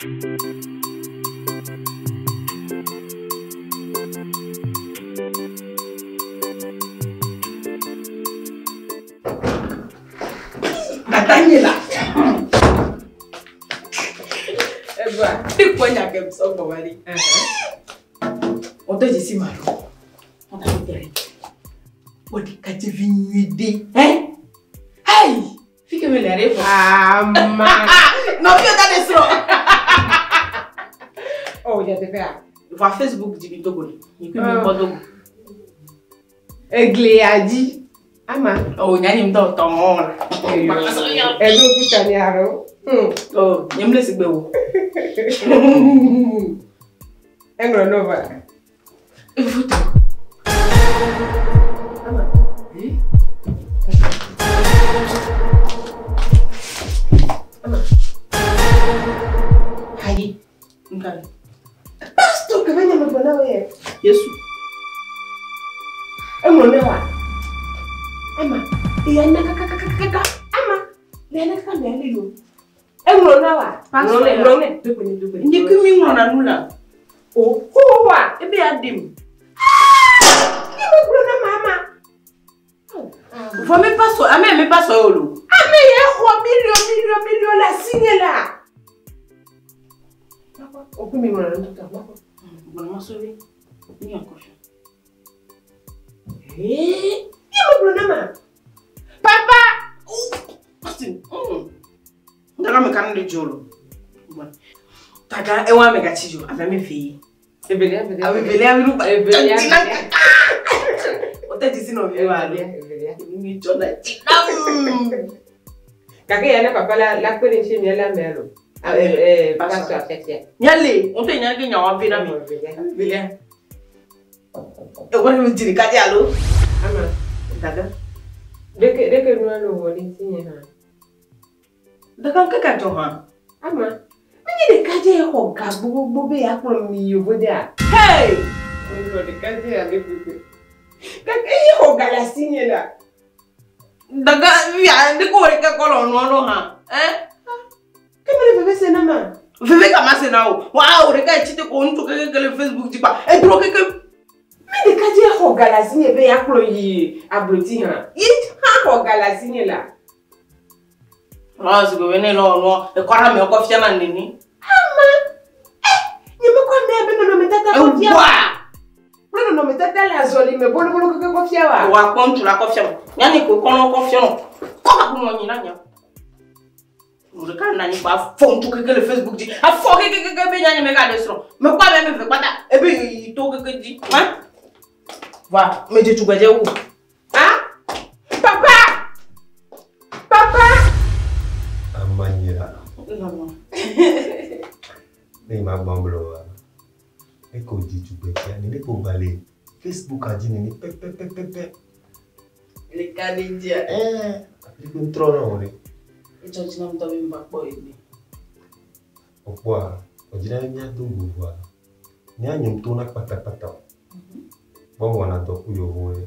Dada nye la. Egba. Kpɔ nya ke sɔ gbɔ va ɖi. Wotɔ dzesi ma ɖo. Wọ́n ta tẹ̀lé. Wọ́n di kadzevi nyui ɖe. Ɛ? Ayi! Fi ke mi le ɖe fɔ. Ama. Nɔvi ta de srɔ̃. Oh, nyateƒea. Va Facebook dzi mi dogo ni. Mi kui mi kpɔ dogo. Eglia dzi. Ama. Oh, nya nye ŋutɔ tɔ mɔ la. Eɖo kuta ni alo. Oh, nye mle sigbe wo. Eŋlɔ nova. Efoto. Ama. Ama. Ayi. Nka. Pastor kebe nye megblɔ na wo ye. Yesu. Eŋlɔ na wa. Ama. Eya na kakakakaka. Ama. Le na kaka mɛ le yo. Eŋlɔ na wa. Pastor Ŋlɔ nɛ, ya. ŋlɔ nɛ. Dogbe ni dogbe ni. Nye kui mi ŋlɔna nu la. O ko wa. Ebe ya dem. Nye megblɔ na ma ama. Vɔ mi pastor, ame mi pastor ye o lo. Ame ye xɔ miliɔn miliɔn miliɔn le asinye la. O kui mi ŋlɔ na tuta. Gbɔna ma sɔrɔ. Mi ya kɔfɛ. Ee, nye megblɔ na ma. Papa. Pastor. Ndaga mi kan de jolo. Taga ewa mi ka ci jo, ame mi fe yi. Evelia, Evelia. Ame vele ame nu ba. Evelia. O tɛ disi nɔvi wa lo. Evelia. Mi jɔ na ci na. Gake ya ne papa la la kpe ɖe ŋuti mía la mea lo. Pastor fiafia. Nyale, o tɛ nya ke nya wa ve na mi. Evelia. Vele. E wari mi jiri ka di alo. Ama. Daga. Ɖeke ɖeke nua lo wɔ ɖe ŋuti nye hã. Daga nke ka jɔ hã. Ama. Menye ɖeka dze xɔ ga gbogbo be yeakplɔ mi yevo dea. Hey! Menɔ ɖeka dze ale gbegbe. Gake eye xɔ ga le asinye la. Daga ya ne ko wari ka kɔlɔ nua lo hã. Eh? Ke mele veve se na ma. Veve ka ma se na o. Wa o de ka ci te ko ŋutsu keke le Facebook dzi kpa. Edro keke. Me ɖeka dze xɔ ga le asinye be yeakplɔ yi ablotsi hã. Ye hã xɔ ga le asinye la. Wa si ko be ne lɔ nua ekɔra mi kɔ fia na neni. Ama. Eh, nye mekɔ amea be nɔnɔmetata kɔ fia. Ewa. Kple nɔnɔmetata le azɔli me bolobolo keke kɔ fia wa. Wa kpɔ ŋutsu la kɔ fia mo. Nyani ko kɔnɔ kɔ fia nɔ. Kɔ ka ko mɔ nyi na nya. O de ka na nyi kpa afɔ ŋutsu keke le Facebook dzi. Afɔ keke keke be nyani me ka ɖe srɔ̃. Me kpɔ ame me ve kpata ebe yi to keke dzi. Wa. Va me dze tugbedze wu. Ah? Papa! Papa! Amanyira. Nɔnɔ. Ne ma gbɔn wa. Ne ko di tugbedzea, ne ko va le Facebook dzi nene pɛpɛpɛpɛ. Le ka ɖe dzia. Ɛɛ, afi ko ŋtrɔ na wo ɖe. Etsɔ dzi na ŋutɔ be mi va kpɔ egbe. Wokpɔa, wòdzi na be míado go vɔa, míanye ŋutɔ na kpatakpata o. Vɔ wɔna dɔ ku yevowoe.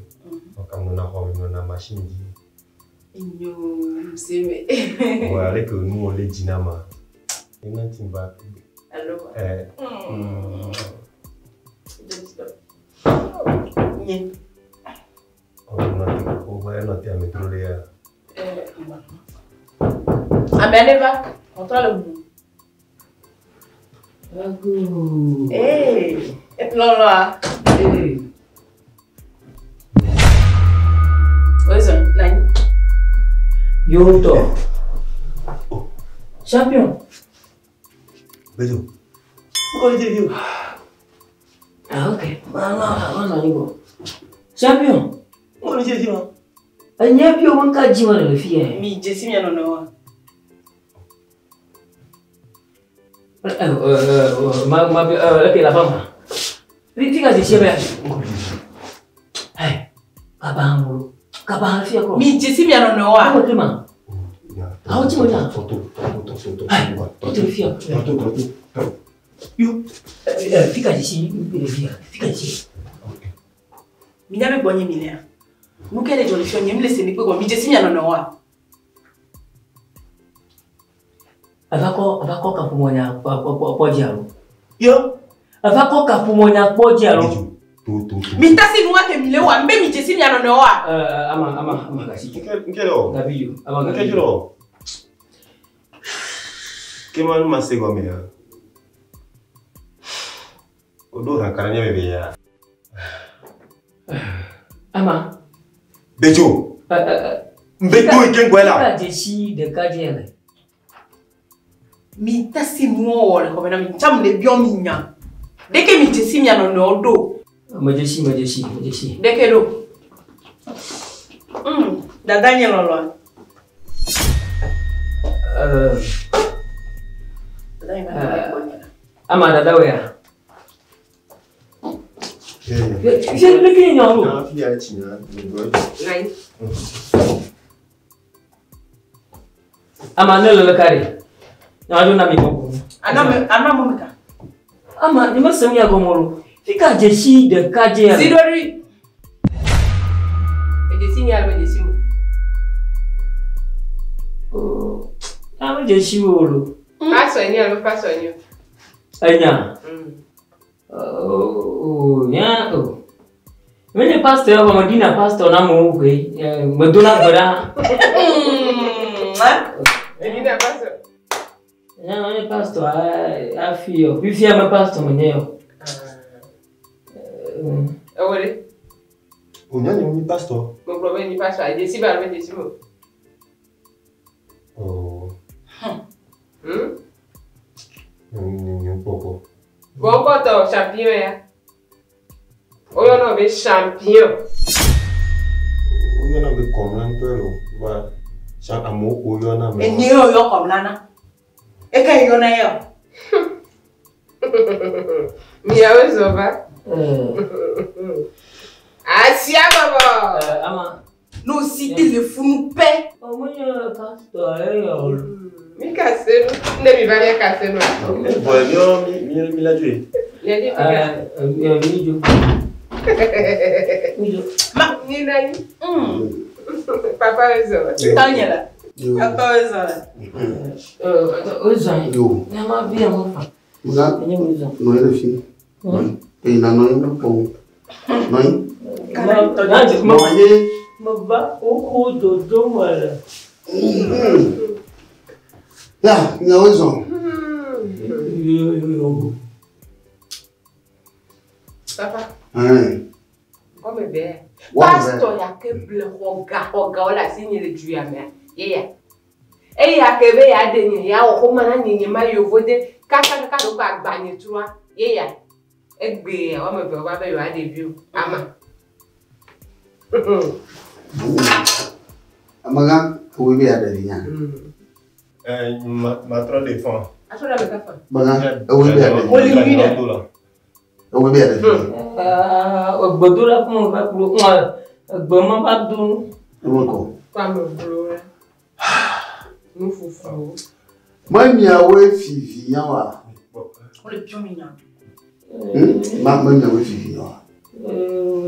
Wɔka nɔna xɔ me nɔna machine dzi. Enyo se me. Vɔa ale ke nuwo le dzi na ma, ena ŋuti va. Alo. Ɛɛ. Nye. Ɔwɔ nɔ te koko va enɔ te ame dro ɖe ya. Ame aɖe va, ɔtrɔ le ʋu. Ago. Ee, lɔlɔa. Ee. Oyizɔ, nanyi. Yo tɔ. Champion. Bedzo. Ŋkɔ le dze vi o. Ah ok. Ma ma ma nɔ anyi gbɔ. Champion. Ŋkɔ le dze vi ma. Enye bi wo ŋka dzi ma le fi yɛ. Mi dze si mia nɔnɔewoa? Ɛ ɛ ɛ ma ma ɛ eke la fama. Fi fi ka dze si bɛ. Ɛ kaba hã bolo. Kaba hã fia kɔ. Mi dze si mia nɔnɔewoa? Awo te ma. Awo ti mo nya. Tɔto tɔto tɔto Ɛ tɔto o te fia. tɔto tɔto tɔto. Yo. Ɛ fi ka dze si le fia. Fi ka dze si. Mi nya be gbɔnye mi lea? Nu ke le dzɔ le fia nye mi le se ni kpe gɔme. Mi dze si mia nɔnɔewoa? Eva kɔ kaƒomɔ nya kpɔ dzi alo? Yo. Eva kɔ kaƒomɔ nya kpɔ dzi alo? To to to. Mi tasi nua ke mi le wa, mbe mi dzesi mia nɔnɔewoa? Ama gasi dzo. Nke lo. Gabi dzo. Ama Nke gabi dzo. dzro. Ke ma nu ma se gɔme ya. O ɖo hã kana nye bebe ya. Ama. Bedzo. Mbe to yi ke ŋgɔe la. Ka dzesi ɖeka dzi le. Mi tasi nua wɔ le xɔme na mi, tsam le biɔ mi nya. Ɖeke mi dzesi mia nɔnɔewo ɖo. Me dzesi, me dzesi, me dzesi. Ɖeke ɖo. Dada nye lɔlɔa. Dada nye va le gbɔnye la. Ama dada wɔ ya. Fie leke nye nyawo ɖo? Fi ya tsi na ŋgɔe. Nai. Ama ne le leka ɖe. Nyawo ɖo na mi kpɔ. Ana mo mi ka. Ama nye me se nu ya gɔme o. Fi ka dzesi ɖeka dzi le? Zidori. Edzesi nye alo dzesi mo? Oh, ame dzesi wo lo. Pastor nye alo pastor nye? Enya. Oh, nya o. Menye pastor ya me dina pastor na amewo koe. Medona gbe ɖa. Edina pastor. Nya menye pastor hafi o. Fifia me pastor menye o. Ewo ɖe. O nya nye nyi pastor. Megblɔ be nyi pastor. Edzesi ba alo dzesi mo? Oh. Nye kpɔkpɔ. Bɔnkɔtɔ champion ya. Woyɔna be champion. Woyɔna be kɔmla ŋutɔ lo. Va amewo ko yɔna me. Enye yɔ yɔ kɔmla na. Eke yɔna yɔ. Miawo zɔ va. Asia bɔbɔ. Ama. No si te le funu pɛ. O menye pastor eyɔ o. Mi kase nu. Ne mi va mia kase nua. Bɔn miɔ mi mi la dzoe. Mia dzi fi ka. Mi dzo. Mi dzo. Ma. Mi na nyi. Papa wo zɔ. Tanye la. Papa wo zɔ la. O zɔ. Yo. Nyama vi ya mo fa. Nga. Nye mo zɔ. Nɔ ye le fi. Eyi na nɔ ye ne kpɔ. Nɔ ye. Nɔ ye. Me va woko dodo me le. Ya, miawo zɔ. Yo. Papa. Ɛn. Kɔme bɛ. Wɔn bɛ. Pastor ya ke ble xɔga xɔgawo le asi nye le du ya mea. Ye ya. Eya ke be ya de nye ya wɔ xɔma na nye nye ma yovo de kaka kaka ɖo ko agba nye trɔa. Ye ya. Egbe ya wɔme eve va be yewoa ɖe vi o. Ama. Amegã, ewoe be ya ɖe vi nya. Ma trɔ le fɔn. Atsɔ ɖe ame kafa. Amegã, ewoe be ya ɖe vi. Ewoe be ya ɖe vi. Egbedola kuma va kplo. Egbe ma va do. Eme kɔ. Kɔ ame vlo la. Nu fufuwo. Me miawoe fifi nya wa. Wole biɔ mi nya. Ma me miawoe fifi nya wa.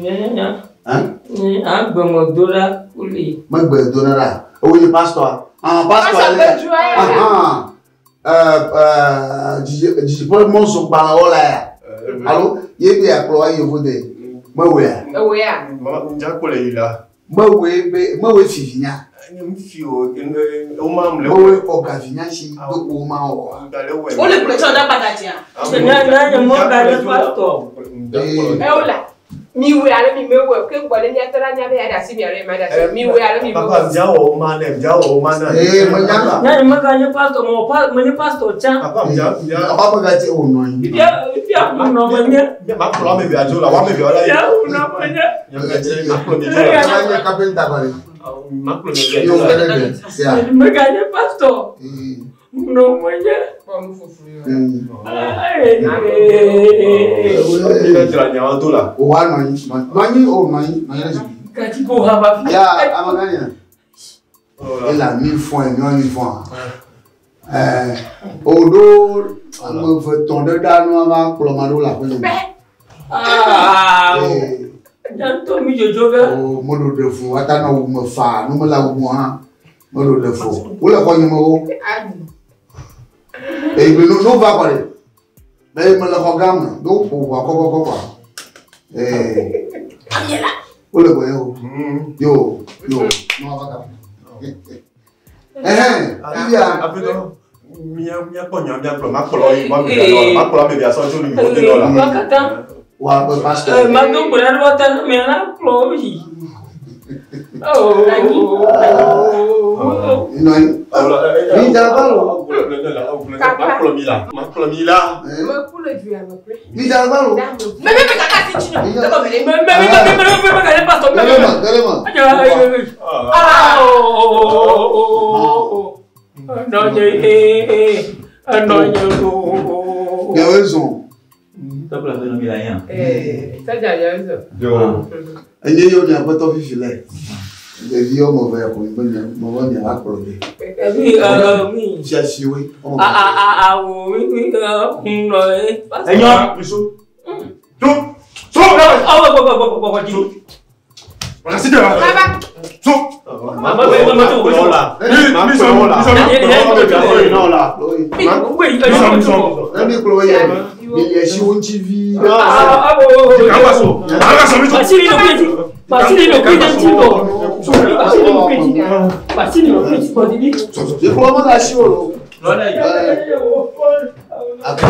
Nya nya. Hein? Nye agbe me do ɖa kuli. Me gbe do na ɖa. Ewoe nye pastor. Ah, pastor. Pastor be dzroa ya. Ahan. Dzidziƒe mɔzɔgbalẽwo la ya. Alo ye be akplɔ wa yevu de. Mewoe ya. Ewoe ya. Mama njako le yi la. Mewoe be mewoe fifi nya. Nye mi fi o. O ma mle. Mewoe xɔ gavi nya si do ko ma wɔ. Wole gblɔ tsɔ da kpata dzia. Nya nye mo ga nye pastor. Ewo la. Mi woe alo mi mewoe ke gbɔ ne miatɔ ɖe anya be ya ɖe asi mi alo ma ɖe asi mi woe alo mi mewoe. Papa njawo ma ne njawo ma na. Ee, menya. Nya nye me ga nye pastor mo pa me nye pastor tsã. Papa nja nja. Papa me ga tse o nɔ anyi. Fifia fifia hunɔ me nye. Ma kplɔ ame eve adzo la, wo ame eve la. Fifia hunɔ me nye. Nye me dze ma kplɔ mi dzo la. Eva nye kapenta kɔ ɖe. Ma kplɔ mi dzo Yo la. gɛlɛ dɛ sia. Nye me ga nye pastor. Hunɔ me nye. Kpɔ nu fufu yɔ. Mi bɛ dzra nyawo do la. O wa nɔ anyi nɔ anyi o nɔ anyi nɔ anyi ɖe zikpui. Kati ko ha va fi. Ya amegã nye. Ela mi fɔ ye miɔ mi fɔ. Ɛɛ o ɖo ame eve tɔ̃ ɖe ɖa nua va kplɔ ma ɖo le aƒe me. Ah. Nya ŋutɔ mi dzodzo ge. O meɖo ɖe fu ata nɔ wu me faa nu mele awu me hã meɖo ɖe fu. Wole xɔ nye me wo. Egbe no no va kɔ ɖe. Eye mele xɔ gã me, ne woƒo ʋɔa kɔkɔkɔ kɔa. Ee. Wole gbɔ ye o. Yo, yo, no va ka. Ɛhɛn, fifia. Aƒetɔ, mía míakpɔ nya míagblɔ, makplɔ yi, ma mi makplɔ ame via sɔ tso nu yiwo de lɔ la. Wa katã. Wa be pastor. Mado gbe ɖa ɖe wa ta ne mia na kplɔ wo yi. Nɔ anyi. Mi dza va lo. Makplɔ mi la, makplɔ mi la. Meku le du ya me kple. Mi dza va lo. Me me me kaka si tsi nɔ. Ekɔ me ɖe. Me me me me me me me me pastor me Gɛlɛ me. ma, gɛlɛ ma. Miawoe zɔn. Sɔdza yɛ zɔ. Yo. Enye yɔ mia aƒetɔ fifi lɛ. Ɖevi wɔme eve ko be mia me be mia va kplɔ mi. Fiasiwoe. Wɔme eve. Enyo. Miso. Tu. Tu. Rasi de la. Tu. Makplɔ la. Miso, miso, makplɔ la. Ne mi kplɔ ye, mi le si wo ŋuti vi. Mi kplɔ me le asi wo lo. Akɔ.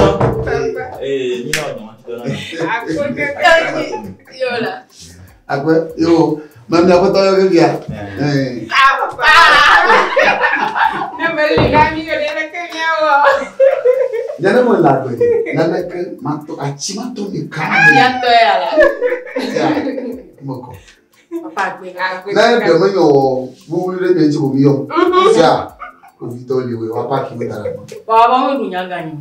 Akpɛ yo, mɛ mia aƒetɔ yɔ fifia. Ɛɛ. Ne me li la mi yɔ ɖe ke miawɔ. Nye ne me le agbe naneke matɔ atsi matɔ mi ka. Miatɔ ya la. Ya, me kɔ. Papa agbe. Ne ɖe menye wɔ wuwli ɖe mia dzi ko mi yɔ. Sia, kpovitɔ li woe wa paki wo da ɖe. Baba me ɖu nya gã nyi.